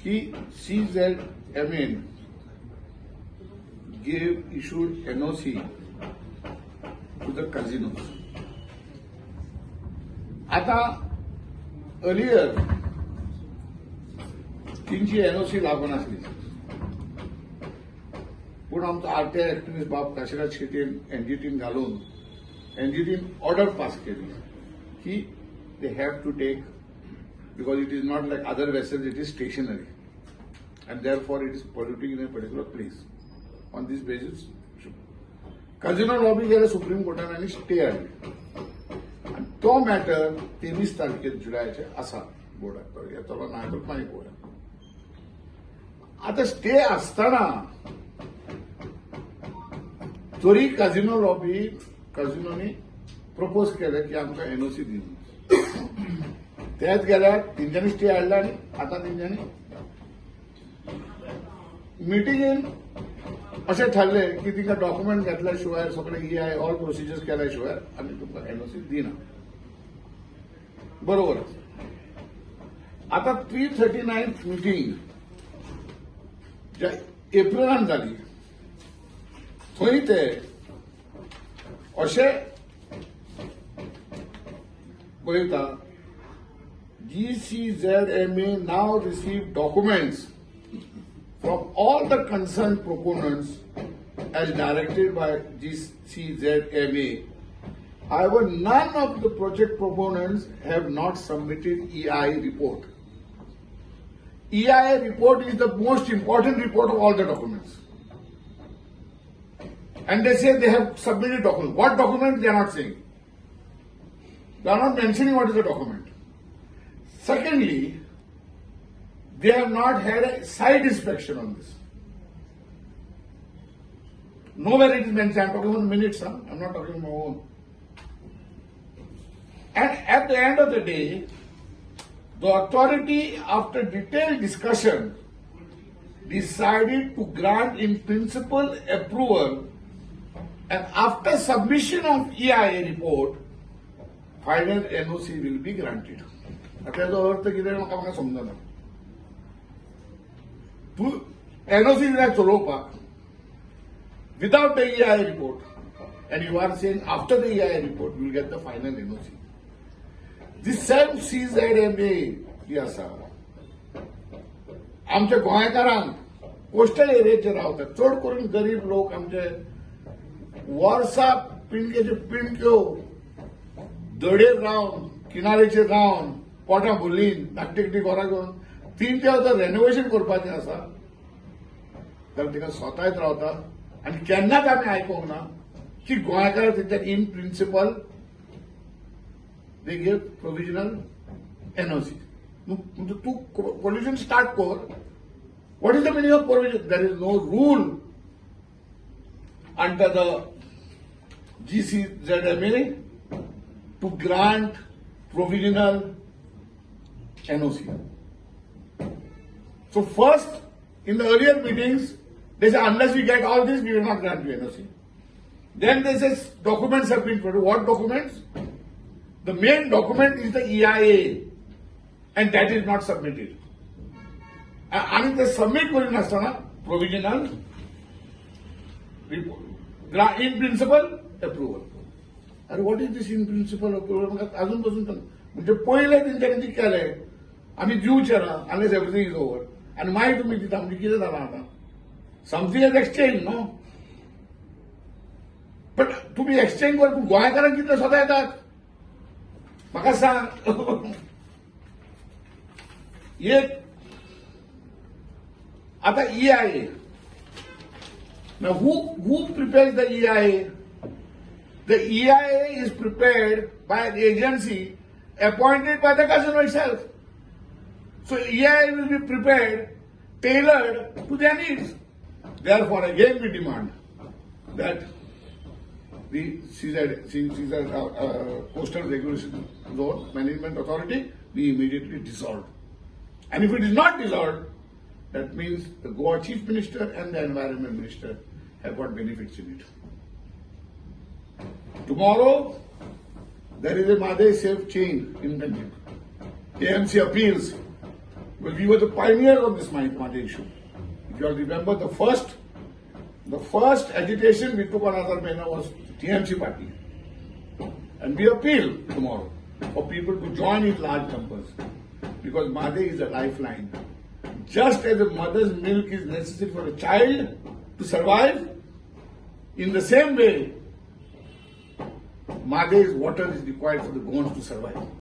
की CZMA gave issued NOC to the casinos. आता earlier तेंची एनओसी लागून आसली, पूण आमचो आरटीआय एक्टिविस्ट बाब काशिनाथ शेटीन एनजीटीन घालून एनजीटीन ऑर्डर पास केली की they have to take, because it is not like other vessels, it is stationary and therefore it is polluting in a particular place. On this basis, casino lobby गेले supreme कोर्टान आनी stay हाडली आनी तो matter 23 तारखेर जुलयाचे आसा बोर्डाक. तो येतलो ना येतलो मागीर पळोवया. आतां स्टे आसतना तरी काझिनो लॉबी, काझिनोनी प्रपोज केलें की आमकां एनओसी दी म्हणून. तेच गेल्यार तेंच्यांनी स्टे हाडला आनी आतां तेंच्यांनी मिटिंगेन अशें थारलें की तिका डॉक्युमेंट घेतल्या शिवाय, सगळे ईआयए ऑल प्रोसिजर्स केल्या शिवाय आमी तुमकां एनओसी दिना. बरोबर आसा. आतां 339 मिटींग ज्या एप्रिलान जाली, थंय ते अशें बरयता, GCZMA now receive documents from all the concerned proponents as directed by GCZMA. However, none of the project proponents have not submitted EIA report. EIA report is the most important report of all the documents. And they say they have submitted document. What document, they are not saying. They are not mentioning what is the document. Secondly, they have not had a site inspection on this. Nowhere it is mentioned. I'm talking about minutes, huh? I'm not talking my own. And at the end of the day, the authority, after detailed discussion, decided to grant in principle approval and after submission of EIA report, final NOC will be granted. आता याचो अर्थ कितें म्हाका समजना. तूं NOC जाय चलोवपाक without the EIA report, and you are saying after the EIA report you will get the final NOC. This same CZMA जी आसा, आमच्या गोंयकारांक कोस्टल एरियाचेर रावतात, चड करून गरीब लोक, आमचे वर्सा पिंडकेच्यो पिंडक्यो दडेर रावन, किनारेचेर रावन पोटां भरलीं, धाकटी धाकटी घरां घेवन तीन ते आतां रेनोवेशन करपाचें आसा जाल्यार तिका स्वताच रावता. आनी केन्नाच आमी आयकूंक ना की गोंयकार तेंच्या in principle they give provisional NOC. म्हणजे तूं पोल्युशन स्टार्ट कर. What is the meaning of provision? There is no rule under the GCZMA to grant provisional NOC. So first, in the earlier meetings, they say unless we get all this, we will not grant you NOC. Then they say documents have been produced. What documents? The main document is the EIA, and that is not submitted. आणि ते submit करिनासतना provisional in principle approval. अरे, what is this in principle approval? म्हाका अजून पसून म्हणजे पयले तेंच्यांनी केले, आमी दिवचे ना unless everything is over, आनी मागीर तुमी दिता म्हणजे कितें जालां आतां? Something is exchange, no? But तुमी एक्सचेंज कर, गोंयकारांक कितले स्वता येतात म्हाका सांग. एक आता EIA. Now, who prepares the EIA? The EIA is prepared by an agency appointed by the casino itself. So EIA will be prepared, tailored to their needs. Therefore, again we demand that the CZ, CZ, Coastal Regulation Zone Management Authority be immediately dissolved. And if it is not dissolved, that means the Goa Chief Minister and the Environment Minister have got benefits in it. Tomorrow, there is a Mhadei Safe Chain in Panjim. AMC appeals Because we were the pioneers on this Mhadei issue. If you all remember, the first agitation we took on Azad Mahina was TMC party. And we appeal tomorrow for people to join in large numbers, because Mhadei is a lifeline. Just as a mother's milk is necessary for a child to survive, in the same way, Mhadei's water is required for the Gonds to survive.